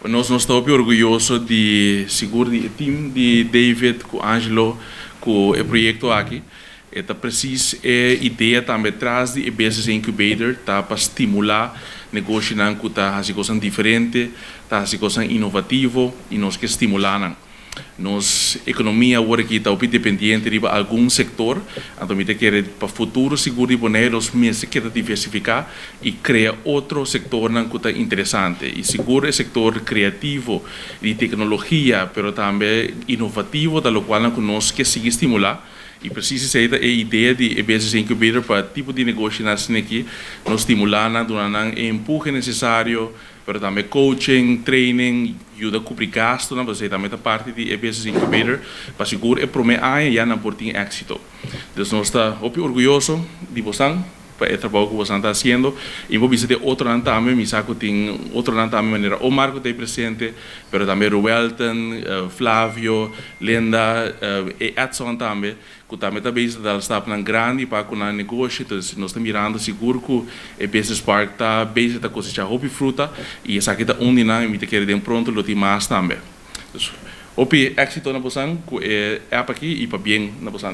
Nos ta orguyoso di sigur di team di David ku Angelo ku e proyekto aki. E ta precies e idea tambe tras di Business Incubator, ta pa stimulá negoshinan ku ta hasi kos diferente, ta hasi kos inovativo i nos ke stimulá nan. Nos ekonomia awor aki ta dependiente di algun sektor, anto mi ke pa futuro sigur di Boneiru nos mester keda diversifiká i krea otro sektornan ku ta interesante. I sigur e sektor kreativo, di teknologia, pero tambe inovativo, ta loke ku nos ke sigui stimulá. I precies esei ta e idea di Business Incubator, pa tipo di negoshinan aki, nos stimulá nan, duna nan e empuhe nesesario, pero tambe coaching, training, yuda kubri gasto, no, esei tambe ta parti di Business Incubator, pa sigur e promé aña ya nan por tin éksito. Anto nos ta hopi orguyoso di boso pa e trabou ku boso ta hasiendo i bo bisa di otronan tambe. Mi sa ku tin otronan tambe, manera o Marco ta presente, pero tambe Ruelton, Flavio, Linda i Edson tambe, ku tambe ta bezig ta stapnan grandi pa ku nan negoshi. Anto nos ta mirando sigur ku e Business Park ta bezig ta kosechá hopi fruta i esaki ta un di nan i mi ta kere den pronto lo tin mas tambe. Anto, hopi éksito na boso ku e app aki i pabien na boso.